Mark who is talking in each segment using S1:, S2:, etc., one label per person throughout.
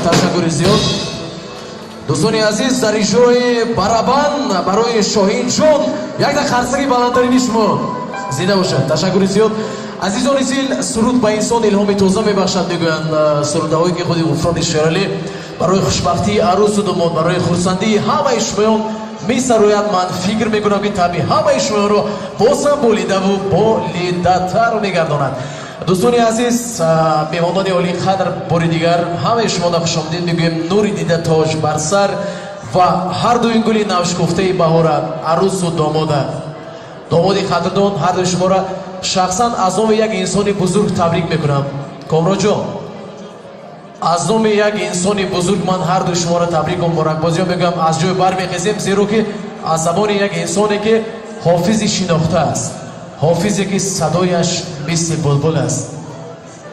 S1: Ташаккури зиёд. Дӯстони азиз, дар иҷрои барабан барои Шоҳинҷон якта қарсаки баландтарини шумо зинда бошад. Ташаккури зиёд. Азизони дил, суруд ба инсон илҳоми тоза мебахшад, мегӯянд сурудаҳое ки худи Ғуфрони Шералӣ барои хушбахтии арӯсу домод, барои хурсандии ҳамаи шумоён месарояд. Ман фикр мекунам, ки табъи ҳамаи шумоёнро боз ҳам болидаву болидатар мегардонад. Дӯстони азиз, меҳмонони олиқадр, бори дигар ҳамаи шуморо хушомадид мегӯем. Нури дида, тоҷ бар сар ва ҳар дуи гули навшукуфтаи баҳора, арӯсу домода, домоди қадрдон, ҳардуи шуморо шахсан аз номи як инсони бузург табрик мекунам. Комронҷон, аз номи як инсони бузург ман ҳардуи шуморо табрику муборакбозиё мегӯям. Аз ҷой бармехезем, зеро ки аз забони як инсоне ки ҳофизи шинохта аст, ҳофизе ки садояш мисли булбул аст,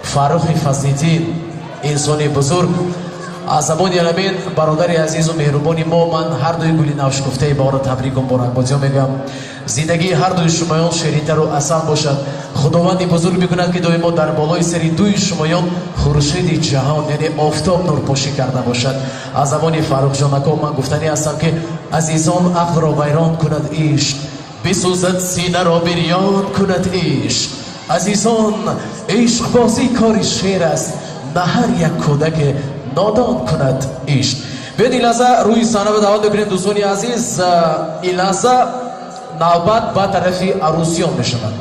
S1: Фаррухи Фазлиддин, инсони бузург, аз забони аламин бародари азизу меҳрубони мо ман ҳардуи гули навшукуфтаи баҳорро табрику муборакбозиё мегӯям. Зиндагии ҳардуи шумоён ширинтару асал бошад. Худованди бузург мекунад, ки доимо дар болои сари дуи шумоён хуршеди ҷаҳон, яъне офтоб, нурпошӣ карда бошад. Аз забони Фаррухҷонако ман гуфтанӣ ҳастам, ки азизон, ақлро вайрон кунад ишқ. Бисӯзад синаро, бирён кунад ишқ. Азизон, ишқбозӣ кори шер аст, на ҳар як кӯдаке нодон кунад ишқ. Биёед, ин лаҳза рӯи саҳна ба даъват мекунем, дӯстони азиз. Ин лаҳза навбат ба тарафи арӯсиён мешавад.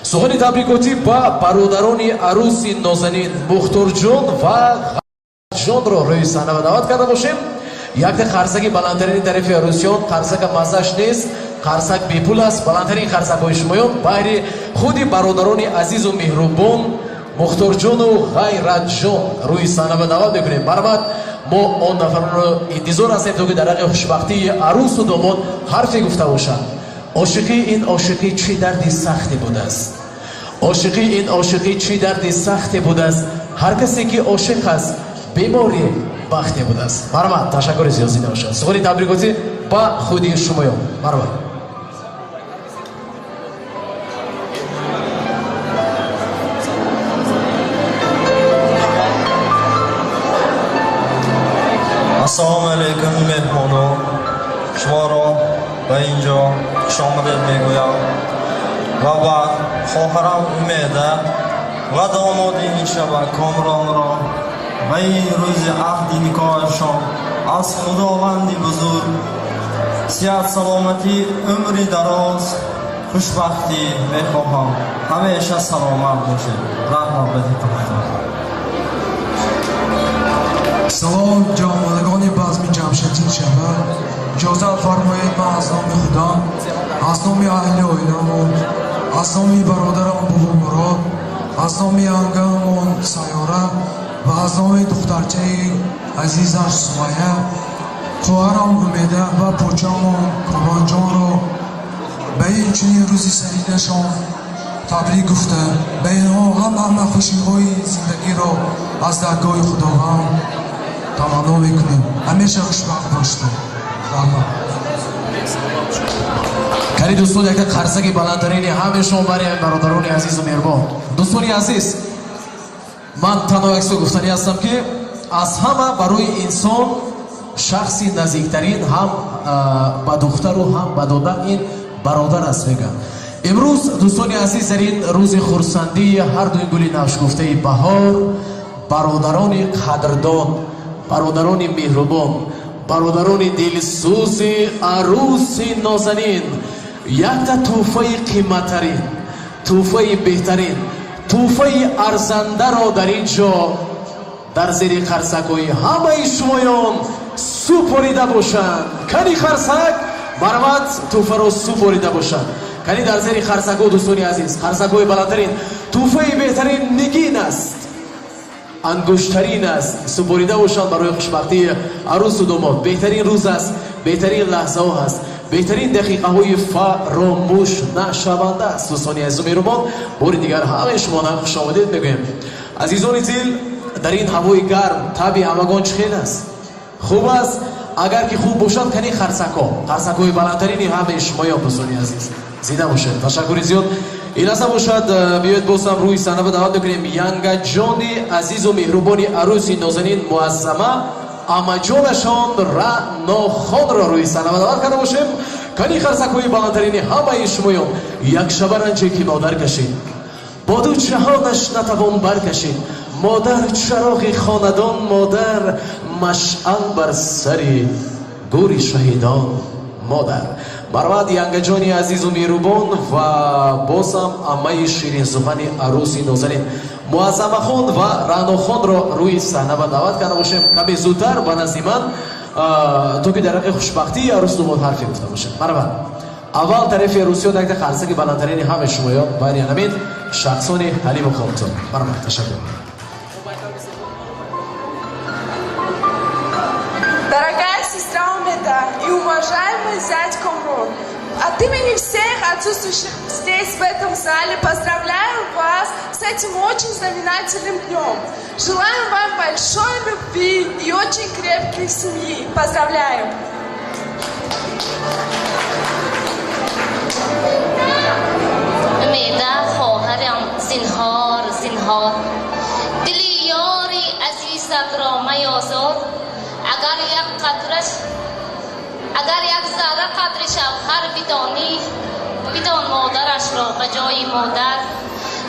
S1: Сухани табрикотӣ ба бародарони арӯси нозанин Мухторҷон ва Ҷонро рӯи саҳна ба даъват карда бошем. Якта қарсаки баландтарини тарафи арӯсиён. Қарсака маззаш нест, қарсак бепул аст. Баландтарин қарсакҳои шумоён байри худи бародарони азизу меҳрубон Мухторҷону Ғайратҷон рӯи саҳна ба даъват мекунем. Барабад, мо он нафаронро интизор ҳастем, то ки дар ҳаққи хушбахтии арӯсу домод ҳарфе гуфта бошанд. Ошиқӣ, ин ошиқӣ чӣ дарди сахте будааст. Ошиқӣ, ин ошиқӣ чӣ дарди сахте будааст. Ҳар касе ки ошиқ аст, бемори бахте будааст. Марҳамат, ташаккури зиёд, зинда бошад. Сухани табрикотӣ ба худи шумоён, марҳамат.
S2: Ассалому алайкум, меҳмонон! Шуморо ба ин ҷо хушомадед мегӯям ва ба хоҳарам Умеда ва домоди ин шаба Комронро ба ин рӯзи аҳди никоҳашон аз Худованди бузург сиҳат, саломатӣ, умри дароз, хушбахтӣ мехоҳам. Ҳамеша саломат бошед. Раҳмат ба диққататон.
S3: Салом, ҷомонагони базми Ҷамшедин шаба! Иҷозат фармоед, ман аз номи худам, аз номи аҳли оиламон, аз номи бародарам Бобомурод, аз номи янгаамон Сайёра ва аз номи духтарчаи азизаш Сумайя, хоҳарам Умеда ва почамон Комронҷонро ба ин чунин рӯзи саидашон табрик гуфта, ба инҳо ҳама хушиҳои зиндагиро аз даргоҳи Худованд таманно мекунем. Ҳамеша хушбахт бошед. Раҳмат.
S1: Кари, дӯстон, яка қарсаки баландтарини ҳамешон бари бародарони азизу меҳрубон. Дӯстони азиз, ман танҳо як сӯ гуфтанӣ ҳастам, ки аз ҳама барои инсон шахси наздиктарин ҳам ба духтару ҳам ба додар ин бародар аст, мегӯянд. Имрӯз, дӯстони азиз, дар ин рӯзи хурсандии ҳардуи гули навшгуфтаи баҳор, бародарони қадрдон, бародарони меҳрубон, бародарони дилсӯзи арӯси нозанин якта тӯҳфаи қиматтарин, тӯҳфаи беҳтарин, тӯҳфаи арзандаро дар ин ҷо дар зери қарсакҳои ҳамаи шумоён супорида бошанд. Кани қарсак, марҳамат, тӯҳфаро супорида бошанд. Кани дар зери қарсакҳо, дӯстони азиз, қарсакҳои баландтарин. Тӯҳфаи беҳтарин нигин аст, ангуштарин аст, супорида бошанд барои хушбахтии арӯсу домод. Беҳтарин рӯз аст, беҳтарин лаҳзаҳо ҳаст, беҳтарин дақиқаҳои фаромӯш нашаванда аст. Дӯстони азизу меҳрубон, бори дигар ҳамаи шуморо хушомадед мегӯем. Азизони дил, дар ин ҳавои гарм таби ҳамагон чӣ хел аст? Хуб аст? Агар ки хуб бошад, кани қарсакҳо, қарсакҳои баландтарини ҳамаи шумоён. Дӯстони азиз, зинда бошед, ташаккури зиёд. Ин лаҳза бошад, биёед, бозам рӯи саҳна ба даъват мекунем янгаҷони азизу меҳрубони арӯси нозанин Муаззама, амаҷонашон Ранохонро рӯи саҳна ба даъват карда бошем. Кани қарсакҳои баландтарини ҳамаи шумоён. Як шаба ранҷе ки модар кашид, бо ду ҷаҳонаш натавон баркашид. Модар чароғи хонадон, модар машъал бар сари гӯри шаҳидон, модар. Марҳамат, янгаҷони азизу меҳрубон ва бозам аммаи ширинсухани арӯси нозанин Муаззамахон ва Раънохонро рӯи саҳна ба даъват карда бошем. Каме зудтар ба назди ман, то ки дар ҳаққи хушбахтии арӯсу домод ҳарфе гуфта бошем. Марҳамат, аввал тарафи арӯсиён якта қарсаки баландтарини ҳамаи шумоён байни ҳамин шахсони ҳалиму хотун. Марҳамат, ташаккур.
S4: Дорогая сестра Умеда и уважаемый зять Комрон, от имени всех отсутствующих здесь, в этом зале, поздравляю вас с этим очень знаменательным днем. Желаем вам большой любви и очень крепкой семьи. Поздравляем!
S5: Умеда, хоҳарам, зинҳор, зинҳор, дили ёри азизатро маёзор. Агар як қатраш, агар як зарра қадри шавҳар бидонӣ. ро ба ҷои модар.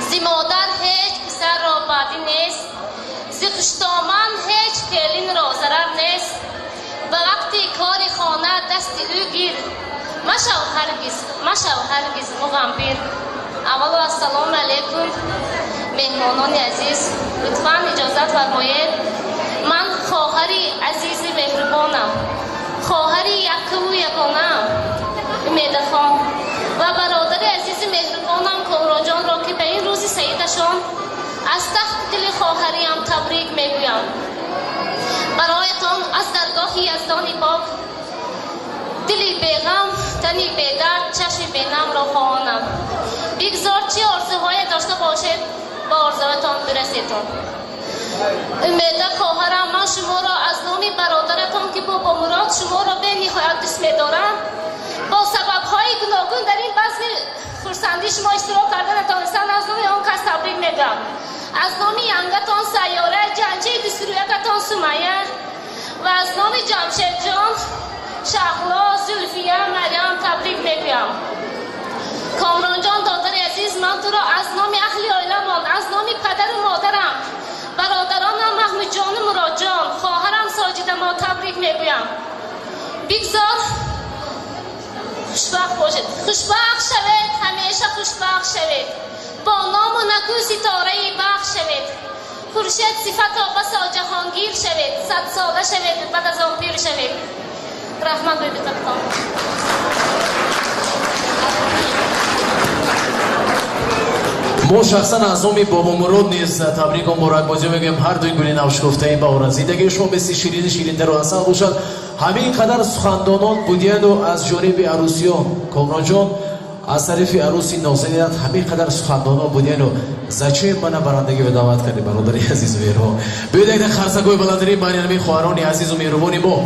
S5: Зи модар ҳеҷ писарро бадӣ нест, зи хуштоман ҳеҷ келинро зарар нест. Ба вақти кори хона дасти ӯ гир, машав ҳаргиз, машав ҳаргиз муғамбир. Аввало ассалому алайкум, меҳмонони азиз, лутфан иҷозат фармоед. Ман хоҳари азизи меҳрубонам, хоҳари яккаву ягонаам Умедахон ва бародари азизи меҳрубонам Комронҷонро, ки ба ин рӯзи саидашон аз тахти дили хоҳариам табрик мегӯям. Бароятон аз даргоҳи Яздони пок дили беғам, тани бедард, чашми бенамро хоҳонам. Бигзор чӣ орзуҳое дошта бошед, ба орзуятон бираседон. Умеда хоҳарам, ман шуморо аз номи бародаратон, ки Бобомурод шуморо бениҳоят дӯст медорам, бо сабабҳои гуногун дар ин базми хурсандӣ шумо иштирок карда натавонистанд, аз номи он кас табрик мегӯям. Аз номи янгатон Сайёра, ҷанҷаи дӯструякатон Сумайя ва аз номи Ҷамшедҷон, Шаҳло, Зулфия, Марьям табрик мегӯям. Комронҷон, додари азиз, ман туро аз номи аҳли оиламон, аз номи падару модарам, бародаронам Маҳмудҷону Муродҷон, хоҳарам Соҷидамо табрик мегӯям. Бигзор хушбахт бошед, хушбахт шавед, ҳамеша хушбахт шавед, бо ному наку ситораи бахт шавед, хуршед сифато басо ҷаҳонгир шавед, садсола шавед, баъд аз он пир шавед. Раҳмат ба диққатон.
S1: Мо шахсан аз номи Бобомурод низ табрику муборакбозӣ мегӯем ҳар дуи гули навшукуфтаи баҳора. Зиндагии шумо мисли ширини ширинтару асал бошад. Ҳамин қадар сухандонон будияну аз ҷониби арӯсиён, Комронҷон, аз тарафи арӯси нозанинат ҳамин қадар сухандонон будияну зачем мана барандагӣ ба даъват кардем, бародари азизу меҳрубон. Биёед якда қарсакҳои баландтарин байни ҳамин хоҳарони азизу меҳрубони мо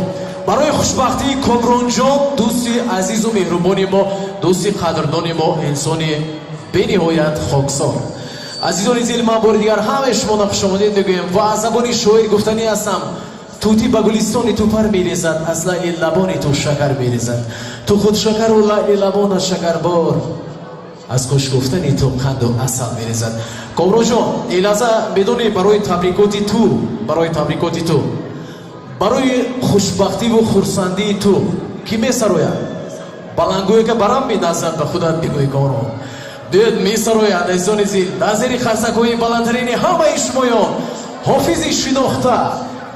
S1: барои хушбахтии Комронҷон, дӯсти азизу меҳрубони мо, дӯсти қадрдони мо, инсони бениҳоят хоксор. Азизони дил, ман бори дигар ҳамаи шуморо хушомадед мегӯем ва аз забони шоир гуфтанӣ ҳастам: тӯтӣ ба гулистони ту пар мерезад, аз лайли лабони ту шакар мерезад. Ту худ шакару лайли лабонат шакарбор, аз хуш гуфтани ту қанду асал мерезад. Комронҷон, ин лаҳза медонӣ барои табрикоти ту, барои табрикоти ту, барои хушбахтиву хурсандии ту кӣ месарояд? Баландгӯе ка барам меназад ба худат бигӯӣ, Комрон. Биёед месарояд, азизони зил, дар зери қарсакҳои баландтарини ҳамаи шумоён ҳофизи шинохта,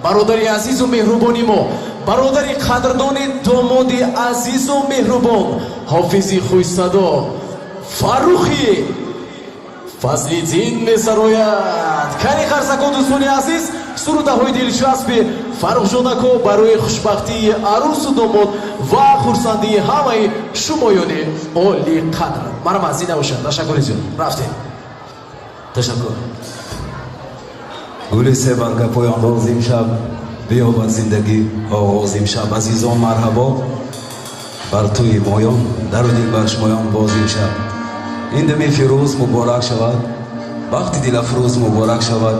S1: бародари азизу меҳрубони мо, бародари қадрдони домоди азизу меҳрубон, ҳофизи хушсадо Фаррухи Фазлиддин месарояд. Кани қарсакҳо, дӯстони азиз, сурудаҳои дилчаспи Фаррухҷонако барои хушбахтии арӯсу домод ва хурсандии ҳамаи шумоёни олиқадр. Марҳамат, зинда бошад. Ташаккури зиёд. Рафтем.
S6: Ташаккур. Гули себарга поёнроз имшаб, биёбад зиндагӣ оғоз имшаб. Азизон, марҳабо бар тӯи моён, дару дил бар шумоён боз имшаб. Ин дами фирӯз муборак шавад, бахти дилафрӯз муборак шавад,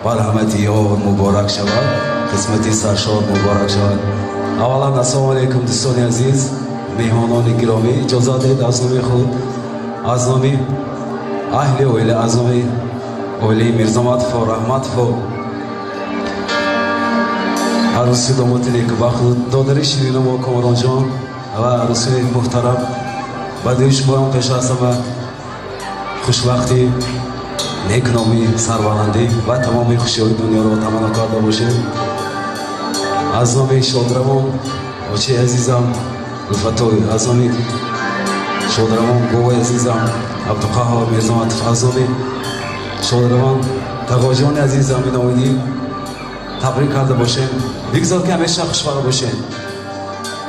S6: марҳамати ёр муборак шавад, қисмати саршор муборак шавад. Аввалан ассалому алайкум, дӯстони азиз, меҳмонони гиромӣ. Иҷозат диҳед аз номи худ, аз номи аҳли оила, аз номи оилаи Мирзоматову Раҳматову арӯси домоди некбахт, додари ширину мо Комронҷон ва арӯси муҳтарам, ба дили шумоён пеш аз ҳама хушбахтӣ, некномӣ, сарбаландӣ ва тамоми хушиҳои дунёро таманно карда бошем. Аз номи шодравон очаи азизам Гулфаттой, аз номи шодравон бобои азизам Абдуқаҳҳор Мирзоматов, аз номи шодравон тағоҷони азизам Иноидӣ табрик карда бошем. Бигзор ки ҳамеша хушбахт бошем.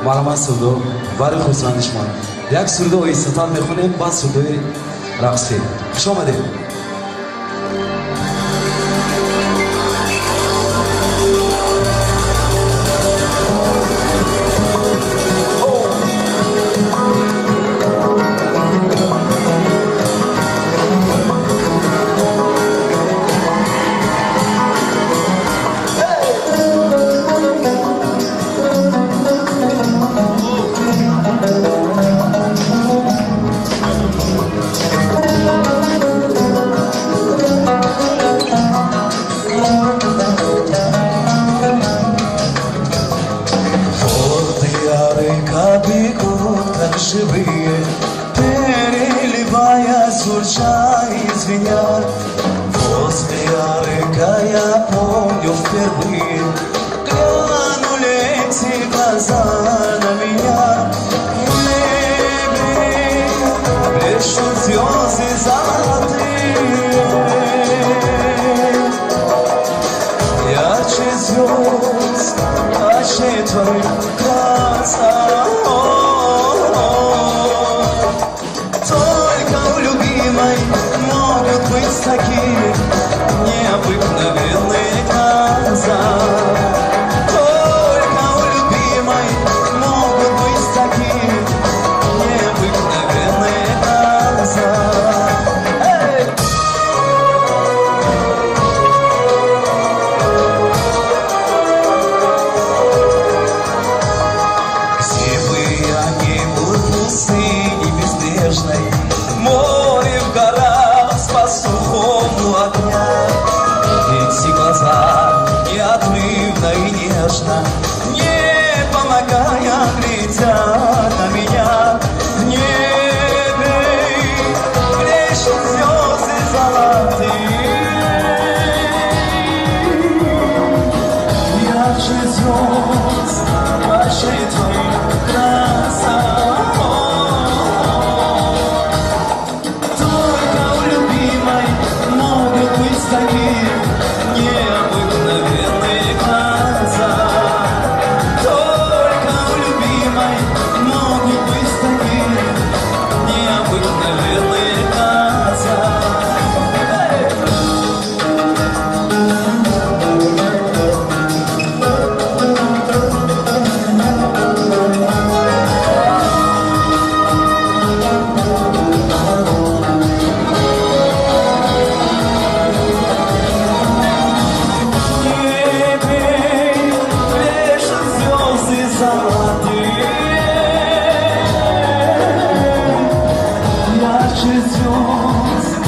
S6: Марҳамат, сурдо барои хурсанди шумо. Як сурдо оҳистатар мехонем, баъд сурдои рақсӣ. Хуш омадед.
S7: Переливая, журча и звеня. Возле арыка я помню впервые глянули эти глаза на меня. В небе блещут звезды золотые, ярче звезд очей твоих глаза. Только у любимой могут быть такие необыкновенные глаза. Только у любимой могут быть такие необыкновенные глаза. Эй! Где бы я ни был в пустыне безбрежной, море в горах с пастухом у огня, эти глаза неотрывно и нежно, не помогая, глядят на меня. В небе блещут звезды золотые, ярче звезд очей твоих глаза. Только у любимой могут быть такие необыкновенные глаза. Только у любимой могут быть такие необыкновенные глаза. Эй! В небе блещут звезды золотые, ярче звезд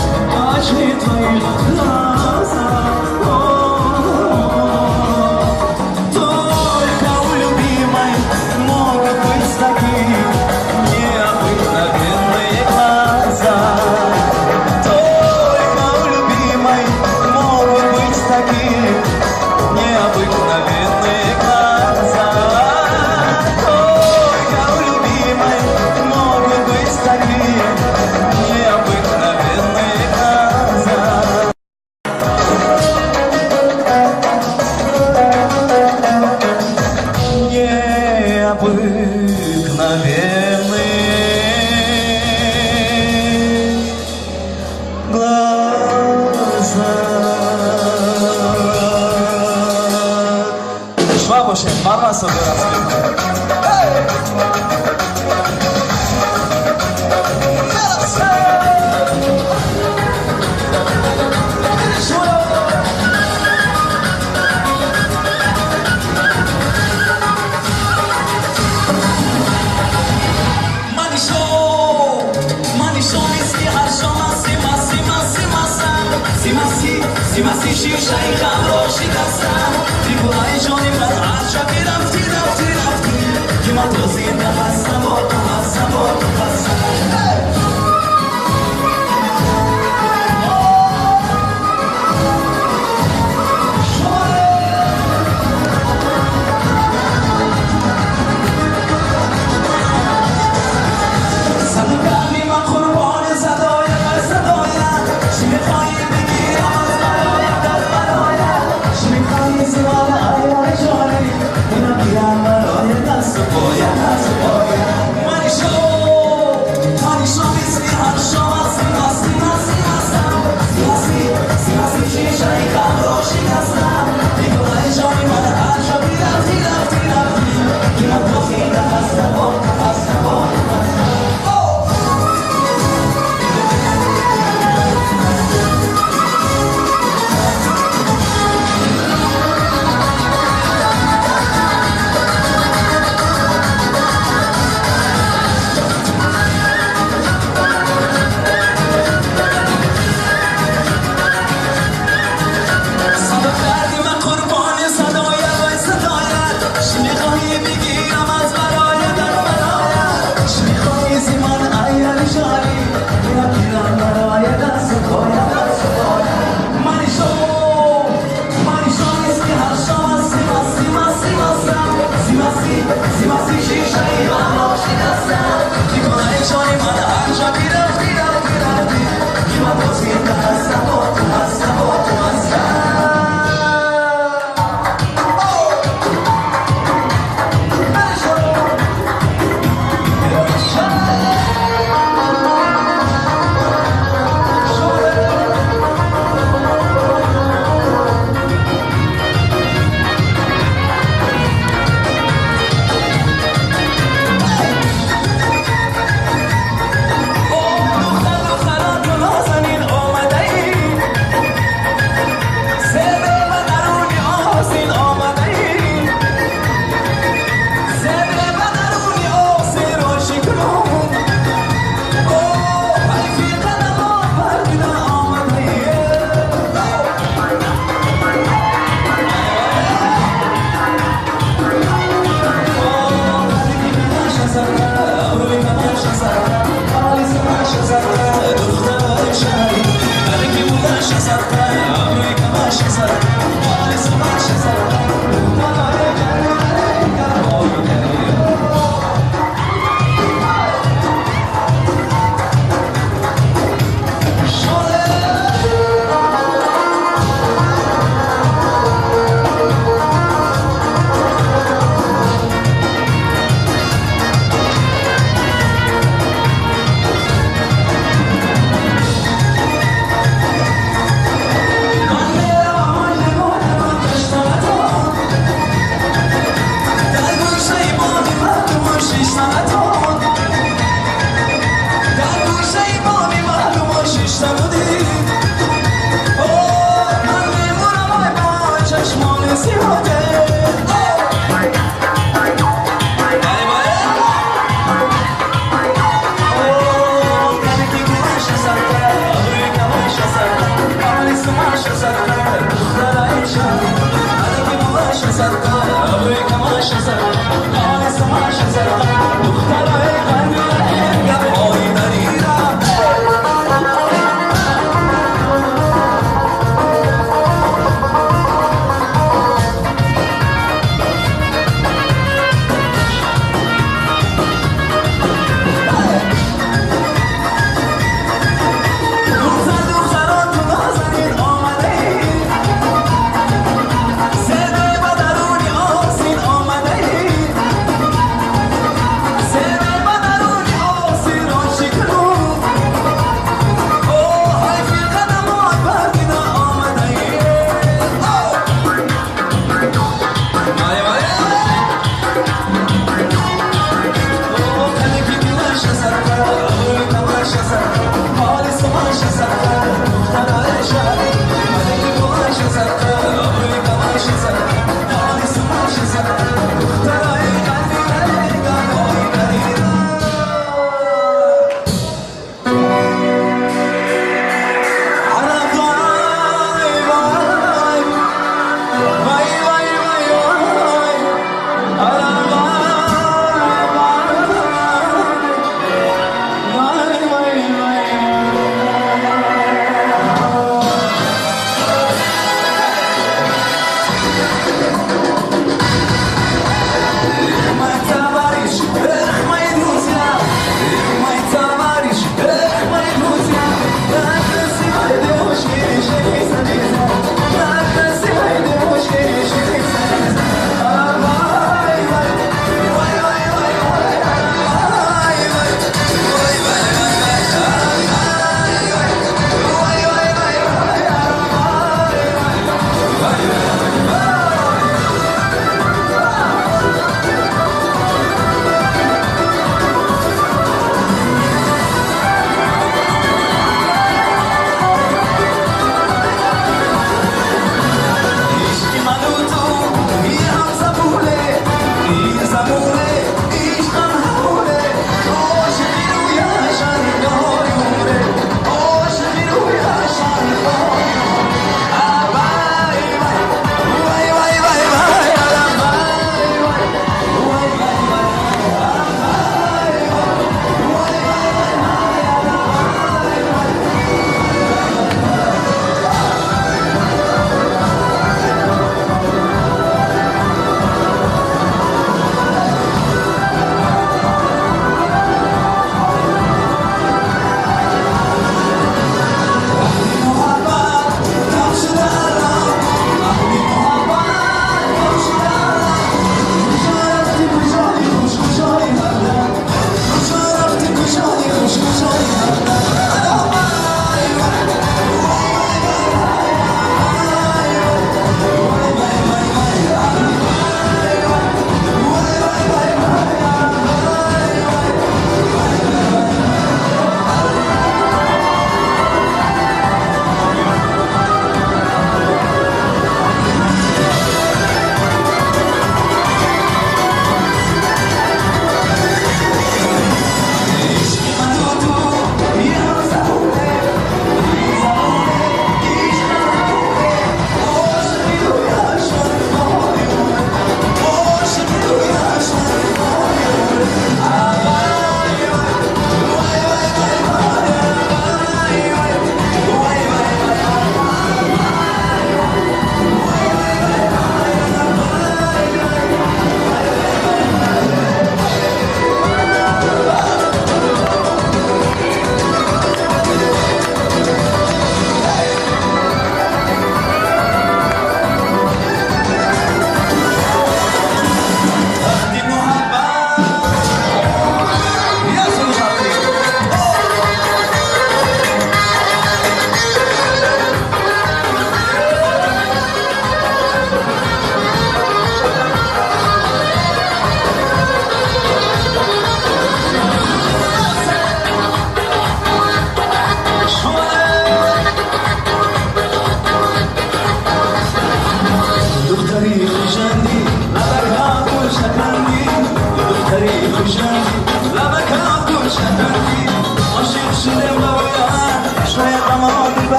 S7: очей твоих глаза. Только у любимой могут быть такие необыкновенные глаза. Только у любимой могут быть такие необыкновенные глаза. Только у любимой могут быть такие необыкновенные глаза. Необыкновенные глаза. Шумо бошед, ман собирам.
S8: Симаси шишаи хамро шикастам, бигӯ ай ҷони ман аз шаби рафтӣ, рафтӣ, рафтӣ, ки ман то зинда ҳастам, бо ту ҳастам, бо ту ҳастам. Садои ман қурбони садои бар садоя, чӣ мехоҳӣ бигирам аз бароя дар бароя. Сад.